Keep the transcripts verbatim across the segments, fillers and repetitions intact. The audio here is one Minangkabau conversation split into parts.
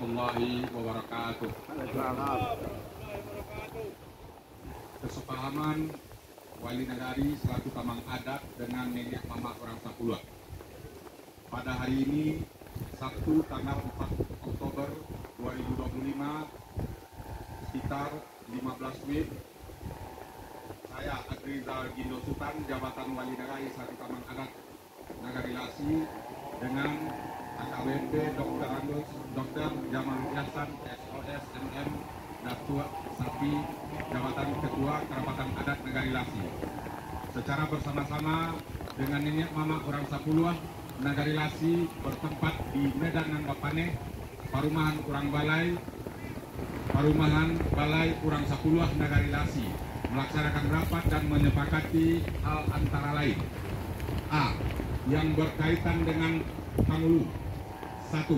Warahmatullahi wabarakatuh. Kesepahaman Wali Nagari selaku tamang adat dengan niniak mamak urang sapuluah. Pada hari ini, Sabtu tanggal empat Oktober dua ribu dua puluh lima, sekitar lima belas W I T, saya, Adrizal Gindo Sutan, jabatan Wali Nagari selaku tamang adat Nagari Lasi, dengan A K B P Doktor Andos, Doktor Jamal Ihsan, S O S, M M, Datuak Sapi, jabatan Ketua Kerapatan Adat Nagari Lasi. Secara bersama-sama dengan niniak mamak urang sapuluah, Nagari Lasi bertempat di Medan nan bapaneh, parumahan urang balai, parumahan balai urang sapuluah Nagari Lasi, melaksanakan rapat dan menyepakati hal antara lain: A, yang berkaitan dengan pangulu. Satu.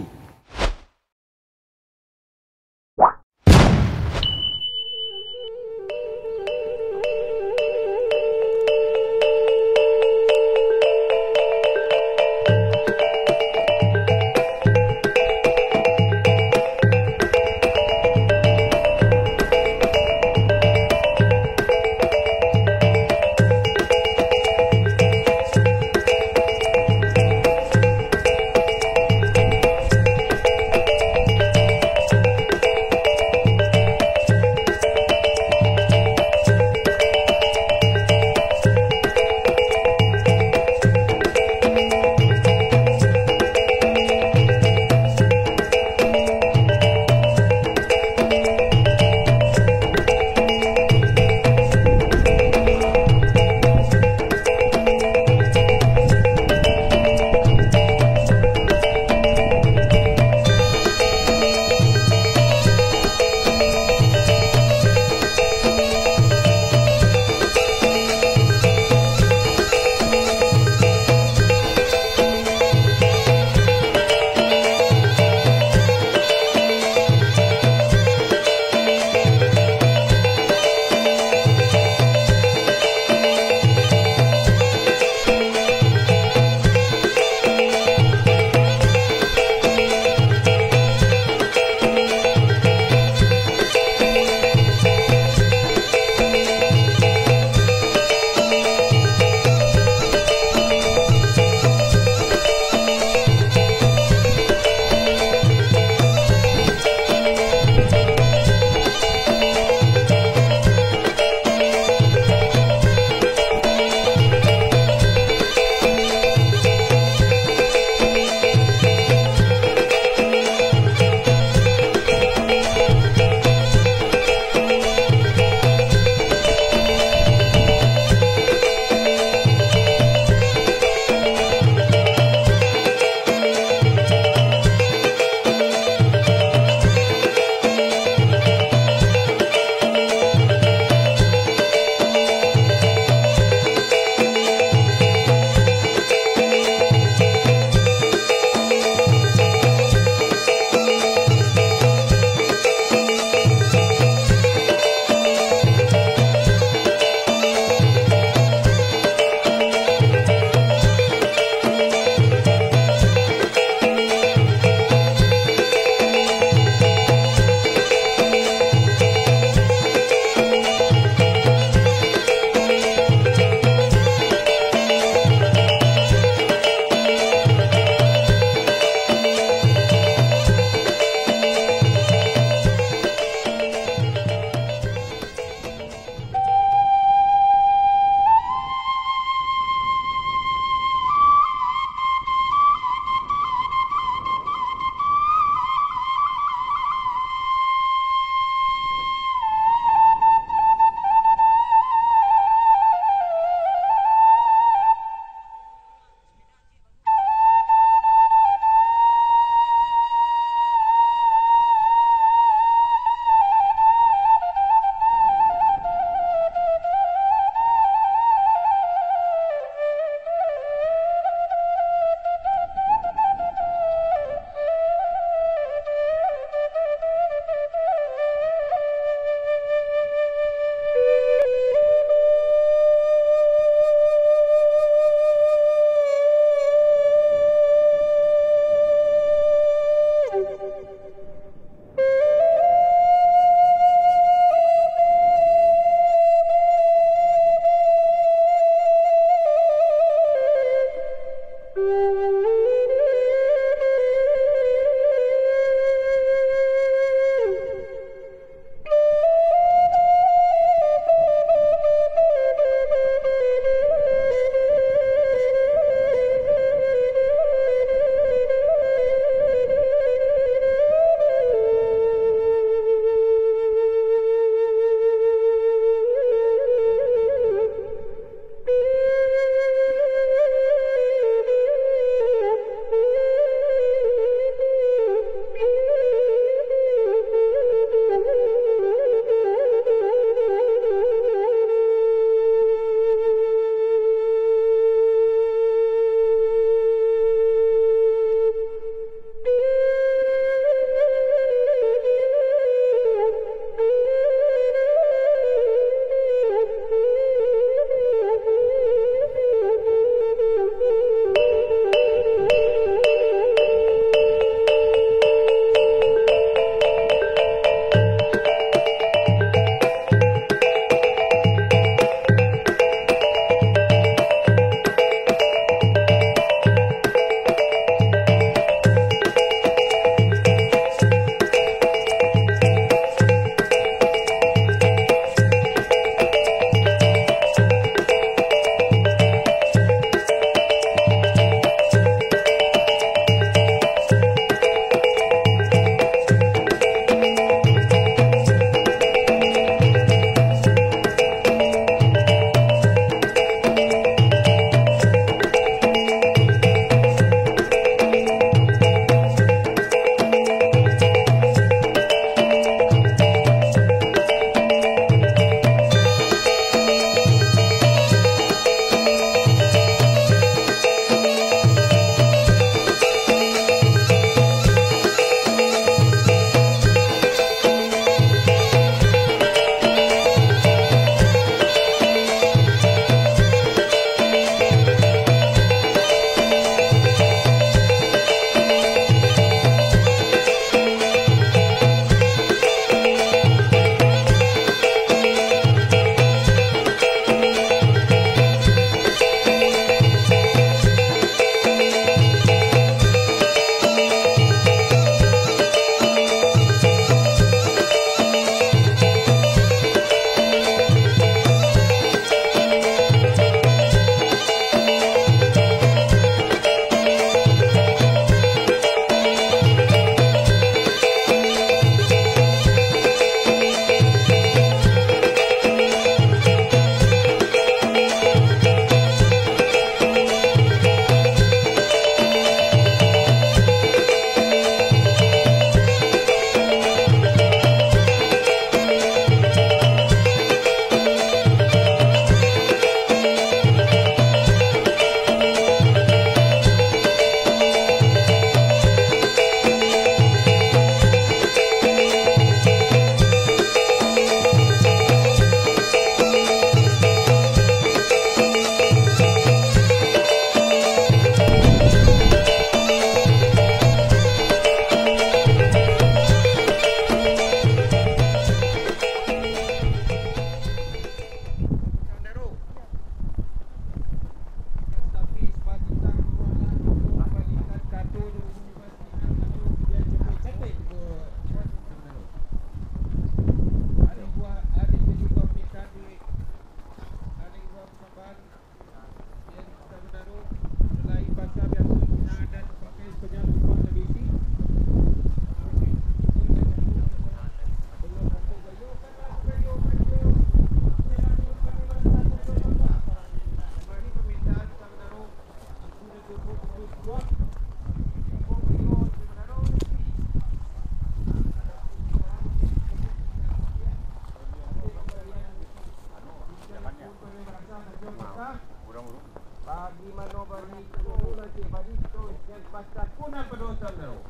Sakuna paduo tuan daro.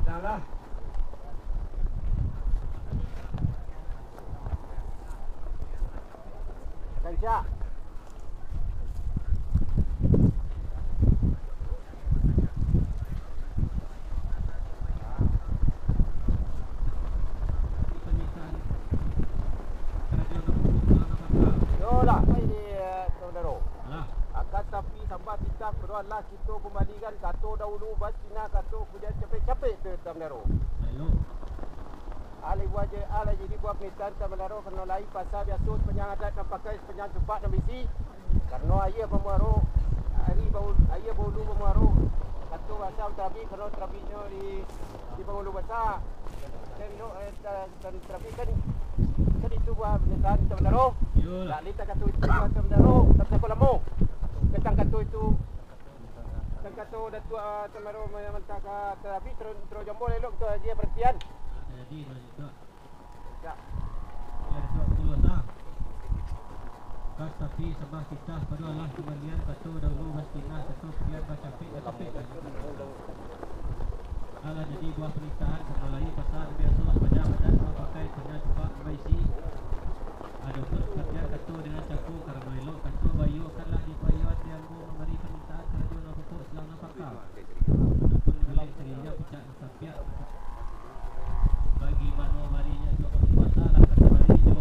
Dah lah. Kancak. Yo lah, pai di, eh, Tuan Daro. Akan tapi, sambah titah, padoalah kito kumbalikan kato dahulu, basinah kato, kudian capek-capek tu, Tuan Daro. Alai buah je, alai jadi buah panitahan, Tuan Daro, karano lai pasa biaso, sapanjang adat nan pakai, sapanjang cupak nan baisi. Karano aia bamuaro, ari bau-, aia baulu bamuaro, kato basa batarabi, karano tarabinyo di, di pangulu basa. Kan, no, eh, ta-, ta-, tarabi kan, kan itu buah panitahan, Tuan Daro. Iyolah. Nak lintah kato itu, Tuan Daro, tapi tako lamo. Tantang kato itu, tantang kato Datuak, ah, Tuan Daro mantah ka tarabi, taro, taro jambal elok tu aja paratian. Jadi, Datuak. Kasapi sambah titah, padoalah kumbalikan kato dahulu, basinah kato, kudian bacapek-bacapek. Alah jadi buah panitahan, karano lai pasa nan biaso, sapanjang adat nan pakai, sapanjang cupak nan baisi. Adopun sabagian kato dengan cako, karano elok kato baiyo, kanlah dipayoan di ambo mambari parmintaan karajo nan pokok silang nan pangka. Adopun buliah sariria picak nan sampiak. Bagi mano barinyo jo bagi masalah, kata bari jo,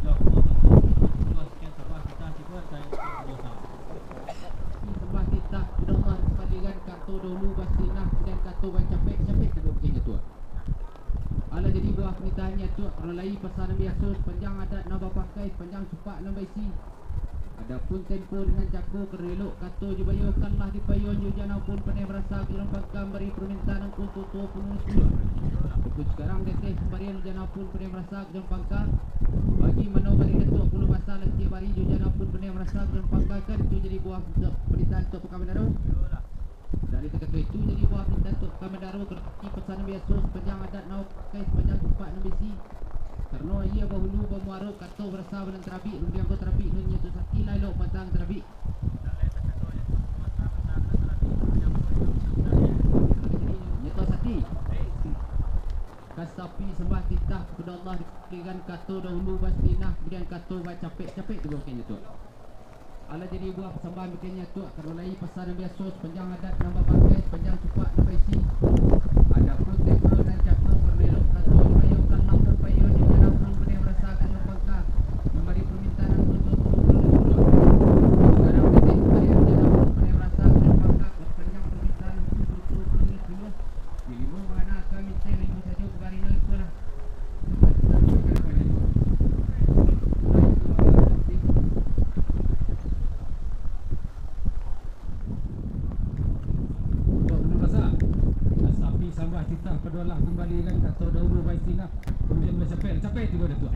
jo aku tu, tu, tu, tu, sekian sambah titah, tibo, sayang, dosa. Sambah titah, kumbalikan kato dahulu, basinah, kudian kato bacapek-capek, kato buktinya tu. Alah jadi buah panitahan, Datuak, karano lai pasa nan biaso, sapanjang adat nan bapakai, sapanjang cupak nan baisi. Adopun tempo dengan cako, karano elok kato jo baiyo, kanlah dipayoan jo ujan ampun, pandai marasa ka jalan pangka, mambari parmintaan nan kuntuo-tuo, pangulu nan sapuluah. Adopun sakarang deteh kumbalian ujan ampun, pandai marasa ka jalan pangka. Bagi mano bari Datuak, pangulu basa, lantiak bari jo ujan ampun, pandai marasa ka jalan pangka, kan itu jadi buah panitahan tu, Tuan Daro. Dari takato itu jadi buah panitahan tu, Tuan Daro, karano lai pasa nan biaso, sapanjang adat nan pakai, sapanjang cupak nan baisi. Karano aia bahulu bamuaro, kato barasa banan tarabik, rundiang ko tarabik, nan nyo tu sati, lai elok pantang tarabik. Nyo tu sati. Kasapi sambah titah kapado Allah, dibalikan kato dahulu basinah, kamudian kato bacapek-capek, tu bukan nyo tu. Alah jadi buah pasambahan bakeh nyo tu, karano lai pasa nan biaso, sapanjang adat nan bapakai, sapanjang cupak nan baisi. Adopun tempo nan cako, karano elok kato dipayokan, mangko payo jo jalan pun, pandai marasa ka jalan pangka, mambari parmintaan nan kuntuo-tuo, pangulu nan sapuluah. Sakarang deteh kumbalian ujan ampun, pandai marasa ka jalan pangka, sapanjang parmintaan nan kuntuo-tuo, pangulu nan sapuluah. Di limo mangana ka minteh, limo sajo ka bari, nan iko lah. Kasapi sambah titah, padoalah kumbalikan kato dahulu basinah, kamudian bacapek, capek tibo Datuak.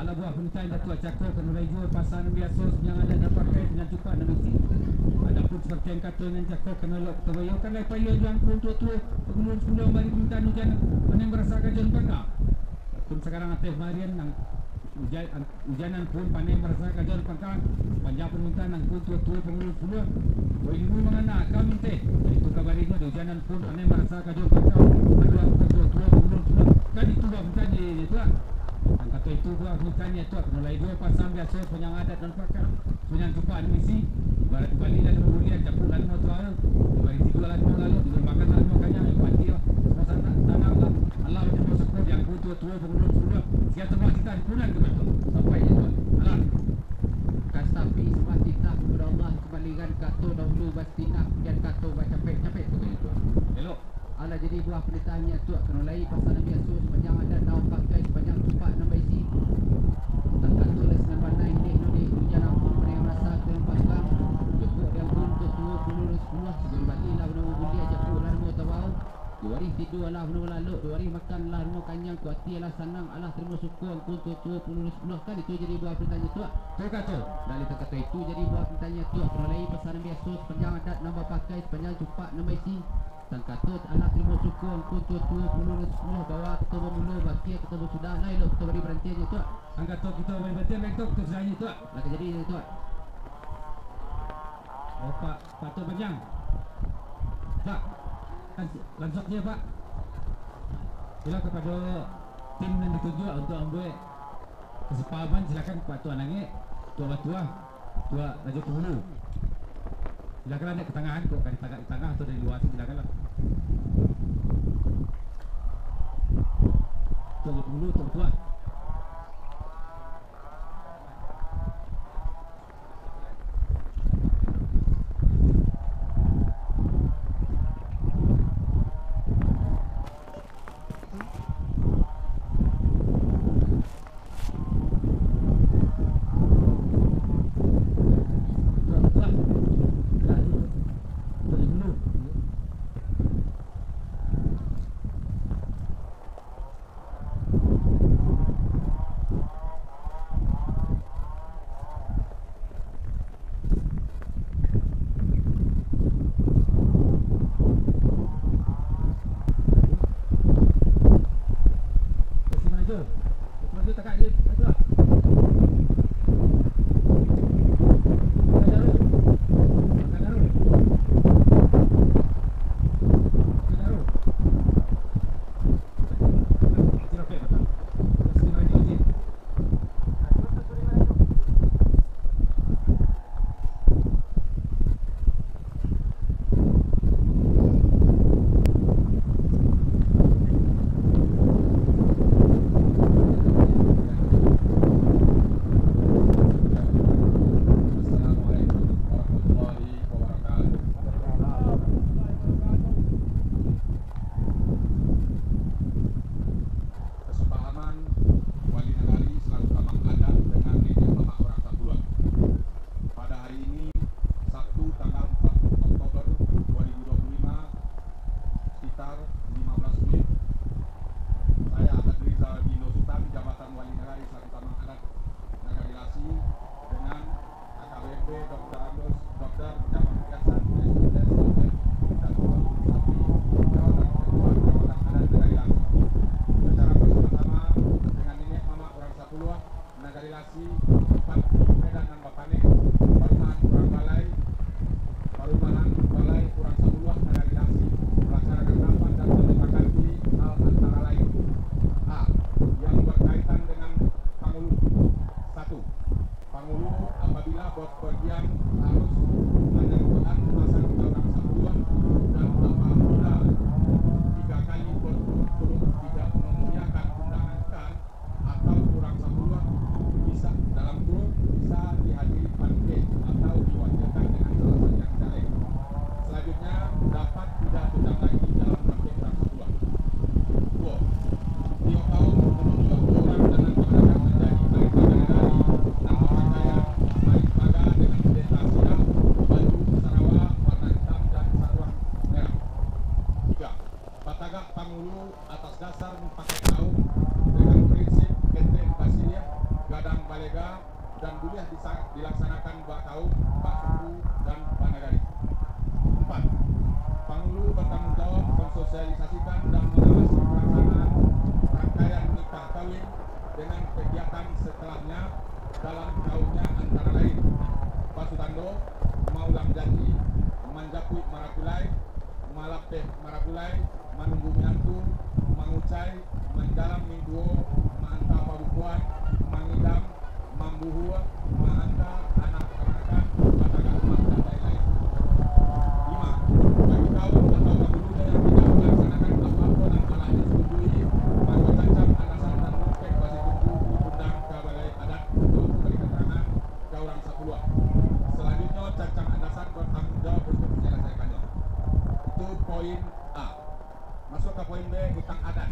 Alah buah panitahan Datuak cako, karano lai juo pasa nan biaso, sapanjang adat nan pakai, sapanjang cupak nan baisi. Adopun sabagian kato nan cako, karano elok kato baiyo, kan lai payo jo angku untuak tuo, pangulu nan sapuluah, mambari parmintaan ujan, pandai marasa ka jalan pangka. Adopun sakarang ateh marian nan ujan, ujan nan pun pandai marasa ka jalan pangka, sapanjang parmintaan angku untuak tuo, pangulu nan sapuluah. Di limo mangana ka minteh, itu ka barinyo di ujan nan pun pandai marasa ka jalan pangka, aduh angku untuak tuo, pangulu nan sapuluah. Kan itu buah panitahan nyo tu lah. Nan kato itu buah panitahan nyo tu lah, karano lai juo pasa nan biaso, sapanjang adat nan pakai, sapanjang cupak nan baisi. Ibarat bali lah limo buliah, capuk lah limo tuaha. Ibarat tiduak lah limo lalok, tiduak makan lah limo kanyang, ibarat tiduak lah limo sanang, tanang lah. Alah, limo sako, di angku untuak tuo, pangulu nan sapuluah. Sia sambah titah dipunan ka Datuak. Sampai je, Tuak. Alah. Kasapi sambah titah kapado Allah, kumbalikan kato dahulu basinah, kamudian kato bacapek-capek, tu kan, Tuak. Elok. Alah jadi buah panitahan nyo tu, karano lai pasa nan biaso, sapanjang adat nan pakai, sapanjang cupak nan baisi. Tang kato lah sinan bana indeh no deh, ujan ampun pandai marasa ka jalan pangka. Jokok di angku untuak tuo, pangulu nan sapuluah, sajo bali lah banamo buliah, capuk lah banamo tuaha. Duo hari tidua lah banamo lalok, duo hari makan lah banamo kanyang, ko ati lah sanang, alah tarimo syukur angku untuak tuo, pangulu nan sapuluah. Kan itu jadi buah panitahan nyo tu. Tu kato. Dari tang kato itu jadi buah panitahan nyo tu, karano lai pasa nan biaso, sapanjang adat nan bapakai, sapanjang cupak nan baisi. Tang kato alah tarimo syukur angku untuak tuo, pangulu nan sapuluah, bawa kato bamulo, bakia kato basudah, lai elok kato bari barantian nyo tu. Tang kato kito bari barantian, lai elok kato sudahnyo tu. Lah ka jadi nyo tu. Oh, Pak, Pak Tok Panjang. Pak, lansuang sajo, Pak. Itulah kapado tim nan ditunjuak untuak mambuek kasapahaman, silakan Pak Tuan Angek, Tuak Batuah, Tuak Rajo Pangulu. Silakanlah naik ka tangah, kok ka ditagak di tangah atau dari lua tu, silakanlah. Tuak Rajo Pangulu, Tuak Batuah. Assalamualaikum warahmatullahi wabarakatuh. Kasapahaman wali nagari salaku kamang adat dengan niniak mamak urang sapuluah. Pada hari ini, Sabtu, tanggal empat Oktober dua ribu dua puluh lima, sekitar lima belas menit, saya, Ahmad Rizal Dino Sutan, jabatan wali nagari salaku kamang adat Nagari Lasi, dengan A K B P Doktor Andos, Doktor Jamal Hasan, S J S, dan Doktor Sapi, jabatan ketua Jabatan Adat Nagari Lasi. Acara basamo-samo dengan niniak mamak urang sapuluah Nagari Lasi, tempat di Medan nan bapanek, parumahan urang balai, parumahan balai urang sapuluah Nagari Lasi, melaksanakan rapat dan menyepakati hal antara lain. A. Yang berkaitan dengan pangulu. Satu. Pangulu apabila berpergian harus manyambuikan pasangan urang sapuluah, dan apabila tiga kali berturut-turut tidak memuliakan undangan, atau urang sapuluah bisa dalam grup, bisa dihadiri panitia atau diwakilkan dengan alasan yang jaleh. Selanjutnya, dapat tidak diundang lagi dalam rapat urang sapuluah. Duo, tiok taun manunjuak urang nan akan manjadi paling pagandaran, nan bapakaian paling paga dengan bendera sirah, baju sarawa warna itam dan saruang merah. Tiga, batagak pangulu atas dasar mupakaik kaum, dengan prinsip ketek basiriah, gadang balega, dan buliah disa-, dilaksanakan bakaum, basuku, dan banagari. Empat, pangulu batanggung jawab mensosialisasikan dan mengawasi pelaksanaan rangkaian nikah kawin dengan kegiatan setelahnya dalam kaumnya, antara lain basutando, maulang janji, manjapuik marapulai, malapeh marapulai, manunggu minantu, mangucai, manjalang mintuo, maanta pabukoan, mangidam, mambuhua, maanta anak kamanakan, batagak rumah, dan lain-lain. Lima, bagi kaum atau pangulu yang tidak melaksanakan apo-apo nan alah disetujui, mako cancang andasan nan lungkek basitunggu diundang ka balai adat untuak mambari katerangan ka urang sapuluah. Salanjutnyo, cancang andasan batanggung jawab untuak manyalasaiakannyo. Itu poin A. Masuak ka poin B, utang adat.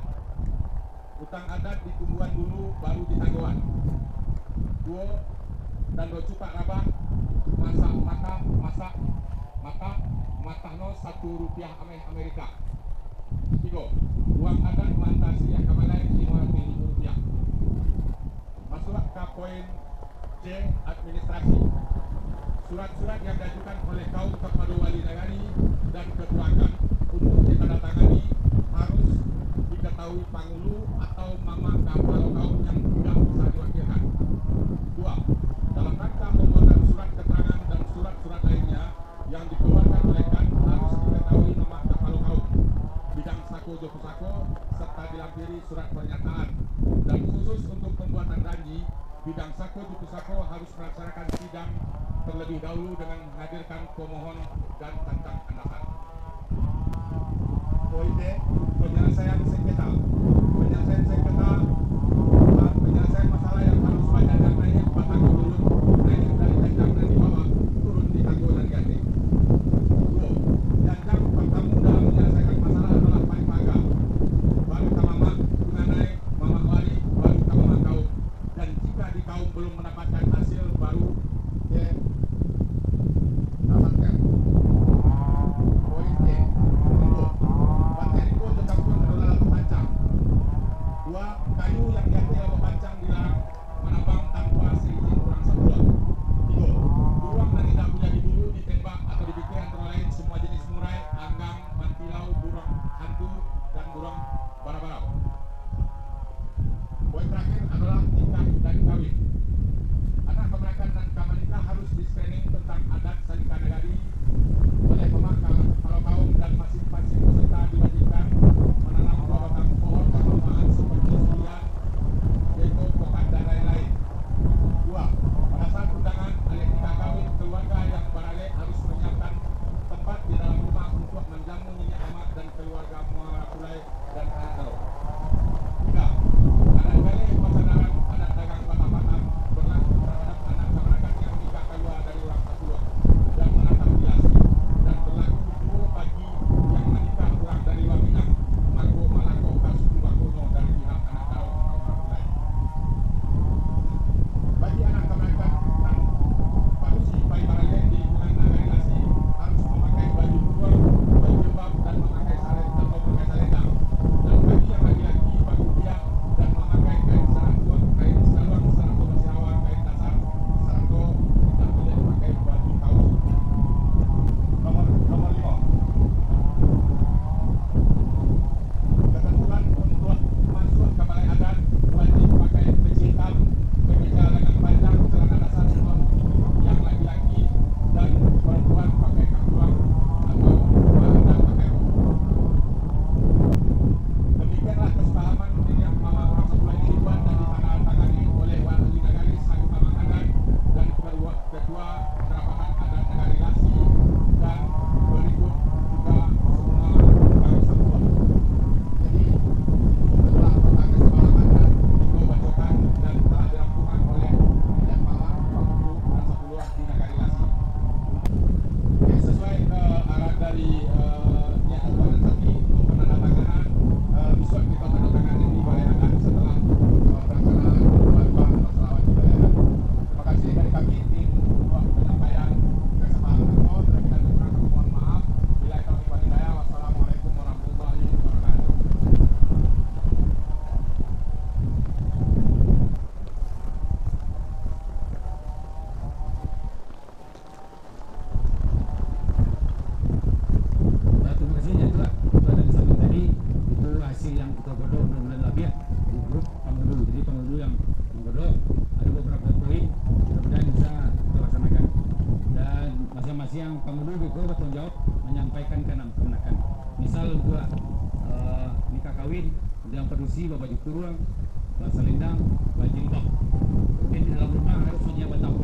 Utang adat ditungguan dulu, baru ditangguan. Duo, tando cupak rabah, masak matak, masak matak, matahnyo satu rupiah Ameh-, Amerika. Tigo, uang adat maanta siriah ka balai limo ratuih ribu rupiah. Masuak ka poin C, administrasi. Surat-surat yang diajukan oleh kaum kapado wali nagari dan ketua KAN untuak ditandatangani harus diketahui pangulu atau mamak kapalo kaum yang tidak bisa diwakilkan. Dua, dalam rangka pembuatan surat keterangan dan surat-surat lainnya, Diri surat pernyataan, dan khusus untuk pembuatan ranji, bidang sako di pusako harus melaksanakan sidang terlebih dahulu dengan menghadirkan pemohon dan tantang andasan. Poin D, penyelesaian sengketa. Penyelesaian sengketa, penyelesaian masalah yang harus banyak dan naik batanggo turun, naik dari janjang nan di bawah, turun di tanggo nan di ateh. Duo, janjang partamo dalam menyelesaikan masalah adalah paling paga. Baru ka mamak tunanai, mamak wari, baru ka mamak kaum. Dan jika di kaum belum mendapatkan hasil, baru dia tamatkan. Poin C, tumbuh. Bateh riko jo cangkuang adalah labuah pancang. Dua, kayu yang di ateh labuah pancang dilarang manabang tanpa seizin urang sapuluah. Tigo, buruang nan indak buliah diburu, ditembak, atau dibikia antaro lain semua jenis murai, anggang, mantilau, buruang hantu, dan buruang barau-barau. Poin terakhir adalah nikah dan kawin. Anak kamanakan nan ka manikah harus di-screening tentang adat salingka nagari oleh mamak ka-, kapalo kaum dan masing-masing peserta diwajibkan mananam buah batang pohon kamanfaatan seperti sirian, beko, pokat, dan lain-lain. Dua, pada saat undangan alek nikah kawin, keluarga yang baralek harus manyiapkan tempat di dalam rumah untuak manjamu niniak mamak dan keluarga muara pulai dan anak daro. Tiga, adat galeh basadaran adat dagang batang-batang berlaku terhadap anak kamanakan yang nikah kalua dari urang sapuluah dan manatap di lasi, dan berlaku juo bagi yang manikah urang dari lua Minang, mako malakok ka suku bakonyo dari pihak anak daro atau urang pulai. Bagi anak kamanakan nan padusi pai baralek di lingkungan nagari lasi, harus mamakai baju kuruang, baju jilbab, dan mamakai salendang atau mamakai salendang. Dan bagi yang laki-laki, bakupiah, dan mamakai kain sarantuang, kain saluang, sarato basirawa, kain dasar, sarato indak buliah mamakai baju kaus. Nomor, nomor limo. Katantuan untuak masuak ka balai adat, wajib pakai peci itam, kemeja lanang panjang, calana dasar, yang laki-laki dan perempuan pakai kakuang atau barandak pakai rok. Demikianlah kesepahaman niniak mamak urang sapuluah ini dibuat dan ditandatangani oleh wali nagari selaku kamanakan dan kedua Ketua Kerapatan Adat Nagari Lasi dan berikut juga semua urang sapuluah. Jadi, setelah kesepakatan dan dibacakan dan telah dirampungkan oleh niniak mamak, urang sapuluah di Nagari Lasi. Oke, sesuai, eh, arahan dari, eh, niniak mamak tadi untuk penandatanganan, eh, bisuak kita tandatangani di balai adat setelah, eh, pelaksanaan khutbah atau salawat di balai adat. Terima kasih dari kami, tim, buat penyampaian kesempahan. Kalau ada kata kurang, mohon maaf. Billahi taufiq wal hidayah. Wassalamualaikum warahmatullahi wabarakatuh. Nah, terima kasih, ya, itulah, itu ada di samping tadi, itu hasil yang kita godok dan labiah di grup pangulu. Jadi, pangulu yang menggodok, ada beberapa poin, mudah-mudahan bisa kita laksanakan. Dan masing-masing pangulu beko bertanggung jawab menyampaikan ka anak kamanakan. Misal, buat, eh, nikah kawin, yang padusi babaju kuruang, basalendang, bajilbab. Kemudian di dalam rumah harus manyiapkan batang